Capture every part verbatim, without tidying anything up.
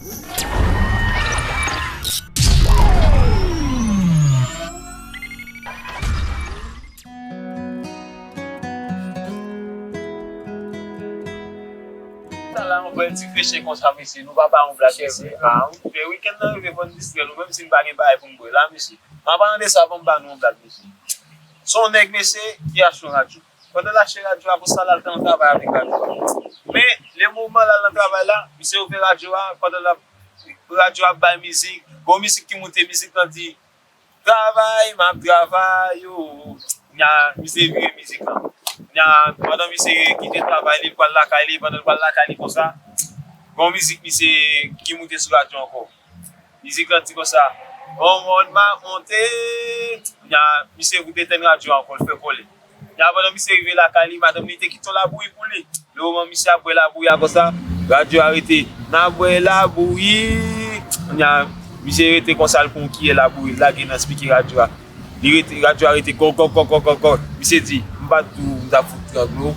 Sa la, yon bèl ti freche konsa, mesye. Nou pa ba yon blag, mesye. Ah, wi, men wikenn nan rive, fò n distrè nou, menm si n pa gen bagay pou n bwè la, mesye. Ann palan de sa, fò m ba nou yon blag, mesye. Se yon nèg, mesye, ki achte yon radyo. Pandan l achte radyo a, konsa l al nan travay avèk radyo a. Men, le moman l al nan travay la, misye ouvè radyo a, pandan l ap, radyo a ap bay mizik, gon mizik ki moute, mizik lan di, travay, m ap travay, o. Nya, misye vire mizik lan. Nya, pandan misye kite travay li, l pral lakay li, pandan l pral lakay li konsa, gon mizik misye ki moute sou radyo ankò. Mizik lan di konsa, on mòn m ap monte. Nya, misye fout etenn radyo a ankò, l fè kòlè. Nya, pandan misye rive lakay li, madanm li te kite yon labouyi pou li. Le moman misye ap bwè labouyi a konsa, radyo a rete, n ap bwè labouyi. Nya, misye rete konsa, l pran yon kiyè labouyi, l lage nan spikè radyo a. Li rete, radyo a rete kò, kò, kò, kò, kò, kò. Misye di, m pa t di w m t ap fout trangle w.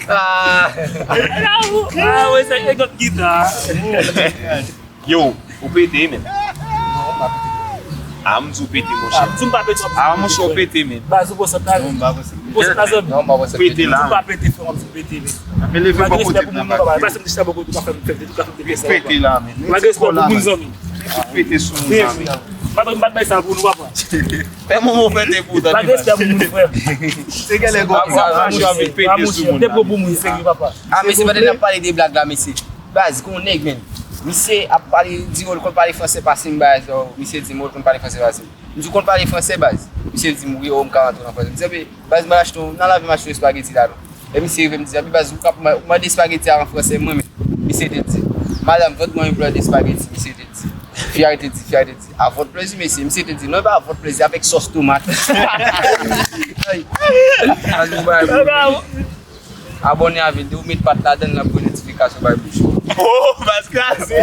Ah, ah, wè, se yon lòt gita. Yo, ou pete, men. Ah, m di w pete, monchè. Ah, m di m pa pete. Ah, monchè, ou pete, men. Baz, ou pran sant la. Non, m pa pran sant. Ou pran sant la, zanmi. Non, m pa pran sant. Pete la. M di w pa pete, frè, m di w pete, men. Men leve bò kote m nan, baz. Pase m deja bò kote, ou pa fè m, fè m, ou pa fè m pete. Pete la, men. Lage respè pou moun, zanmi. Pete sou moun, zanmi. M pa t bay sa pou nou, papa. Fè momo fete pou ou, tande. Lage respè pou moun, frè. Se genlè gon sa, sa mache avèk pete sou moun. Te bon pou moun, serye, papa. Ah, mesye, pandan n ap pale de blag la, mesye. Baz, gon nèg, men. Misye ap pale, di w l konn pale fransè pase m, baz. Oh, misye di m w l konn pale fransè pase m. M di w konn pale fransè, baz. Misye di m wi, oh, m ka rantre nan fransè. M di, baz, m al achte yon, nan lave m achte yon espageti la, non. E misye rive, m di, epi baz, ou ka mande espageti a an fransè, mwen menm. Misye te di, madame, votre nom est plein d'espaghetti. Misye te di, fi a te di, fi a te di, à votre plaisir, mesye. Misye te di, non, e pa à votre plaisir, avec sauce tomate. Ay. Baz, nou bay. Abòne avè l, depi w met pat ladan l, l ap voye notifikasyon bay bouch ou. Oh, baz kraze.